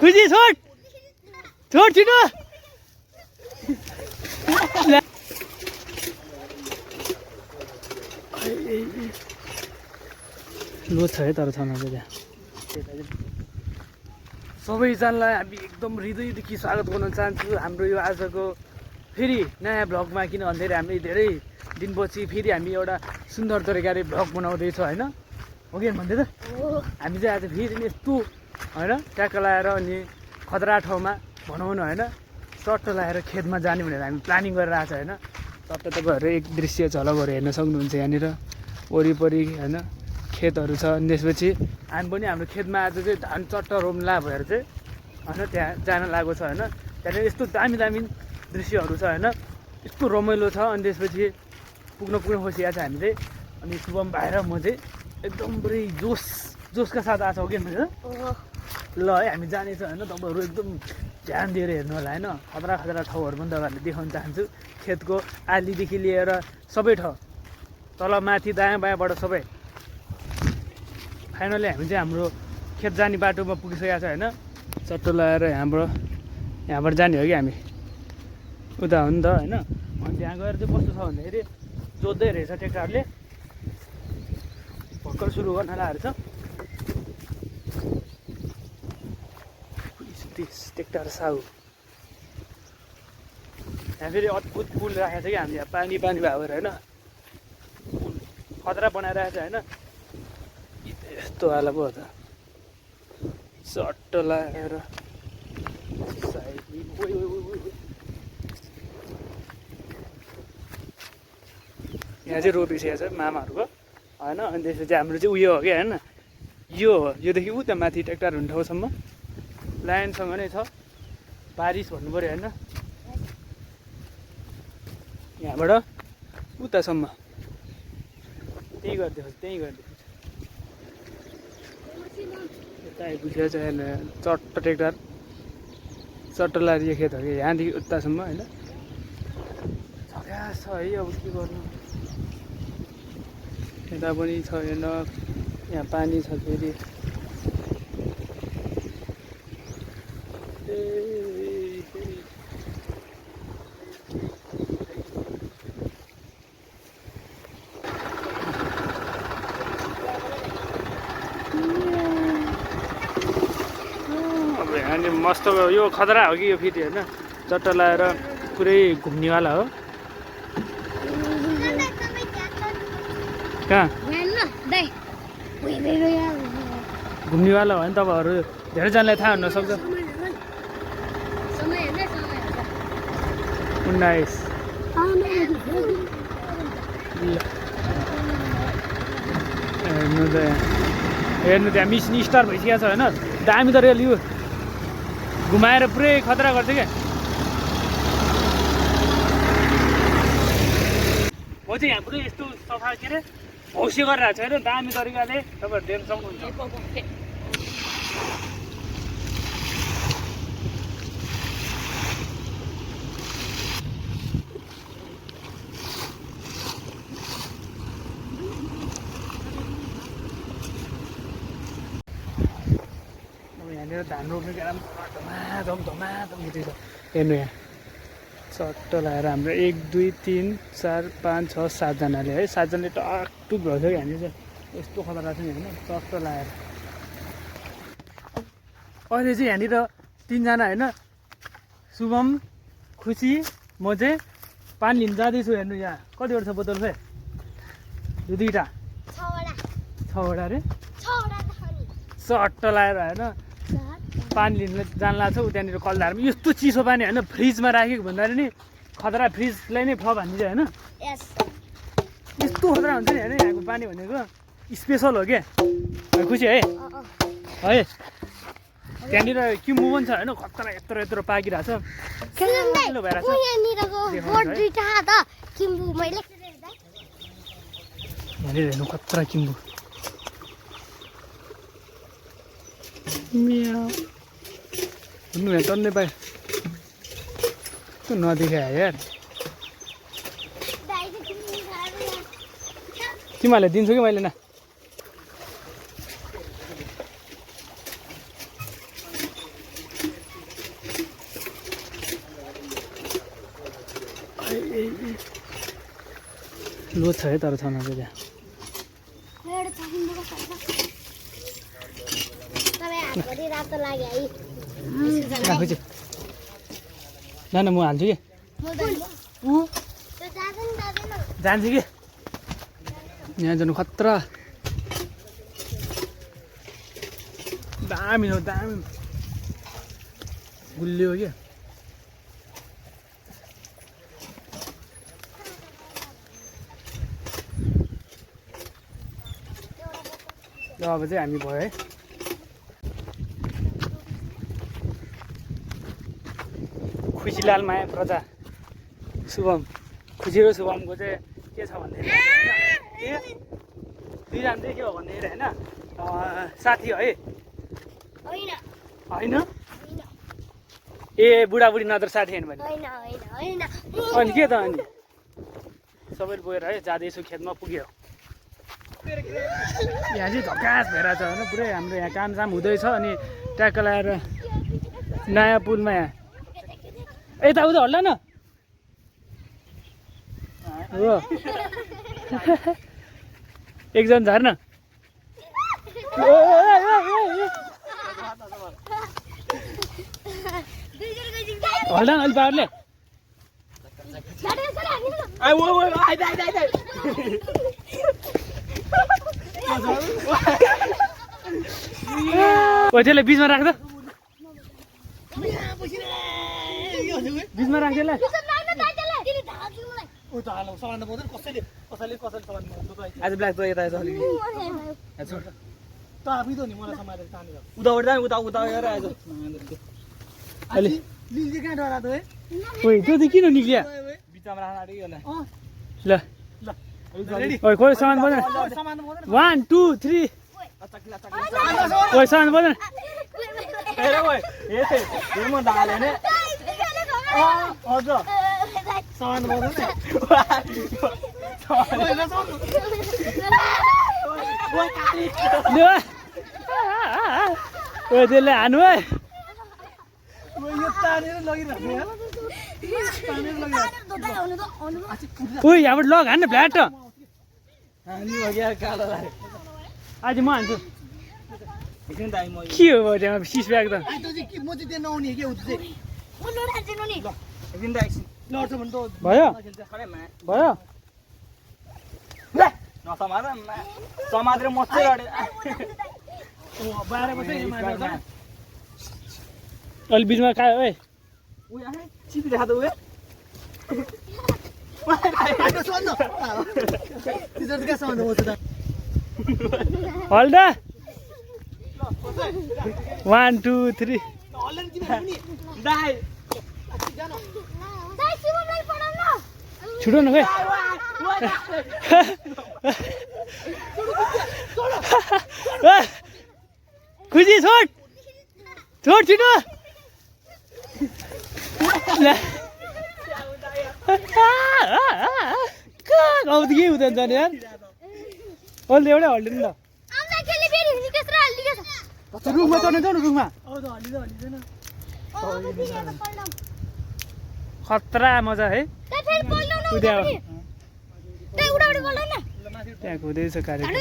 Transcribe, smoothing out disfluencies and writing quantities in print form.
खुसी छोड छोड छिटो लो छ है तर छन त्यहाँ सबैजनालाई हामी एकदम हृदयदेखि स्वागत गर्न चाहन्छु हाम्रो यो आजको फेरि नयाँ भ्लगमा। किन भन्दाखेरि हामी धेरै दिनपछि फेरि हामी एउटा सुन्दर तरिकाले भ्लग बनाउँदैछौँ होइन, हो कि भन्दै त हामी चाहिँ आज फेरि यस्तो होइन ट्याक्क लगाएर अनि खतरा ठाउँमा भनौँ न होइन चट्ट लगाएर खेतमा जाने भनेर हामी प्लानिङ गरेर आएको छ होइन। चट्ट तपाईँहरू एक दृश्य झलकहरू हेर्न सक्नुहुन्छ यहाँनिर वरिपरि होइन खेतहरू छ। अनि त्यसपछि हामी पनि हाम्रो खेतमा आज चाहिँ धान चट्ट रोम्ला भएर चाहिँ होइन त्यहाँ जान लागेको छ होइन। त्यहाँनिर यस्तो दामी दामी दृश्यहरू छ होइन, यस्तो रमाइलो छ। अनि त्यसपछि पुग्न खोजिरहेको छ हामी चाहिँ। अनि शुभम भाइ र म चाहिँ एकदम पुरै जोसका साथ आएको हो कि भनेर ल है हामी जानेछ होइन। तपाईँहरू एकदम ध्यान दिएर हेर्नु होला होइन, खतरा खतरा ठाउँहरू पनि तपाईँहरूले देखाउन चाहन्छु। खेतको आलीदेखि लिएर सबै ठाउँ तल माथि दायाँ बायाँबाट सबै। फाइनली हामी चाहिँ हाम्रो खेत जाने बाटोमा पुगिसकेको छ होइन। चट्टो लगाएर यहाँबाट जाने हो कि हामी उता हो नि त होइन। अनि त्यहाँ गएर चाहिँ कस्तो छ भन्दाखेरि जोत्दै रहेछ ट्र्याक्टरले, भर्खर सुरु गर्न लागेको छ ट्र्याक्टर साउ। यहाँ फेरि अद्भुत पुल राखेको छ कि हामी यहाँ पानी भएर होइन खतरा बनाइरहेको छ होइन। यस्तो वाला पो हो त चट्ट लगाएर यहाँ चाहिँ रोपिसकेको छ मामाहरूको होइन। अनि त्यसपछि हाम्रो चाहिँ उयो हो कि होइन, योदेखि उता माथि ट्र्याक्टर हुने ठाउँसम्म लाइनसँग नै छ बारिस भन्नु पऱ्यो होइन। यहाँबाट उतासम्म त्यहीँ गरिदिएको यता आइपुगेको छ चट्ट ट्र्याक्टर चट्ट लाएर यो खेत हो कि यहाँदेखि उतासम्म होइन। छक्या छ है, अब के गर्नु। यता पनि छैन, यहाँ पानी छ फेरि। अनि मस्त यो खतरा हो कि यो फेरि होइन, चट्ट लगाएर पुरै घुम्नेवाला हो। कहाँ घुम्नेवाला हो भने तपाईँहरू धेरैजनालाई थाहा हुनसक्छ। 19 हेर्नु त्यहाँ मिसन स्टार भइसकेको छ होइन। दामी त रेल यो घुमाएर पुरै खतरा गर्छ क्या। म चाहिँ यहाँ पुरै यस्तो सफा के अरे भौसे गरिरहेको छ होइन, दामी तरिकाले तपाईँहरू देख्न सक्नुहुन्छ। यहाँनिर धान रोप्ने बेलामा धमाधम हुँदैछ हेर्नु। यहाँ चट्ट लगाएर हाम्रो 1 2 3 4 5 6 7जनाले है, 7जनाले टकटुक भएछ कि यहाँनिर चाहिँ यस्तो खतरा छ नि होइन चट्ट लगाएर। अहिले चाहिँ यहाँनिर 3जना होइन, शुभम खुसी म चाहिँ पानी लिन जाँदैछु। हेर्नु यहाँ कतिवटा छ बोतल खै, यो 2टा 6वटा अरे चट्ट लगाएर होइन पानी लिन जान लाग्छ। त्यहाँनिर कलधारमा यस्तो चिसो पानी होइन, फ्रिजमा राखेको भन्दाखेरि नि खतरा, फ्रिजलाई नै फप हानिन्छ होइन। यस्तो खतरा हुन्छ नि होइन यहाँको पानी भनेको स्पेसल हो क्या। खुसी है है त्यहाँनिर किम्बु पनि छ होइन, खतरा यत्रो यत्रो पाकिरहेको छ। यहाँनिर हेर्नु खतरा किम्बु हेर्नु टन्नै पायो नदेखायो यार। तिमीहरूलाई दिन्छु कि मैले न लोड छ है तर छ न त्यहाँ न म हाल्छु कि जान्छु कि यहाँ जानु खतरा दामी हो दामी गुलियो क्या अब चाहिँ हामी भयो है खुसीलाल माया प्रजा शुभम खुसी र शुभमको चाहिँ के छ भन्दाखेरि दुईजना चाहिँ के हो भन्दाखेरि होइन साथी है होइन ए बुढाबुढी नत्र साथी होइन भने अनि के त अनि सबैले गएर है जाँदैछु खेतमा पुग्यो यहाँ चाहिँ झकास भइरहेछ होइन पुरै हाम्रो यहाँ कामसाम हुँदैछ अनि ट्याक्क लगाएर नयाँ पुलमा यहाँ यताउता हल्ला न हो एकजना झर्न हल्ला न अलि बाबुले त्यसलाई बिचमा राख्दा बिचमा राख्दै आज ब्ल्याक त यता त्यो चाहिँ किन निक्लिया ल खोइ सामान बजाउन 1 2 3 खोइ सामान बजाउन त्यसले हानु है उही यहाँबाट लग हान्न भ्याट आज म हान्छु के हो त्यहाँ सिस ब्याग त भयो भयो समातेर मस्दै अलि बिचमा खायो है हल्दा 1 2 3 छुटो न खै खुसी छोड छोड छिटो गाउँ के हुँदैन जाने यार अहिले एउटै हल्दिनु न रुखमा चढ्नु जाऊ न रुखमा खतरा मजा है त्यहाँ हुँदैछ कार्यक्रम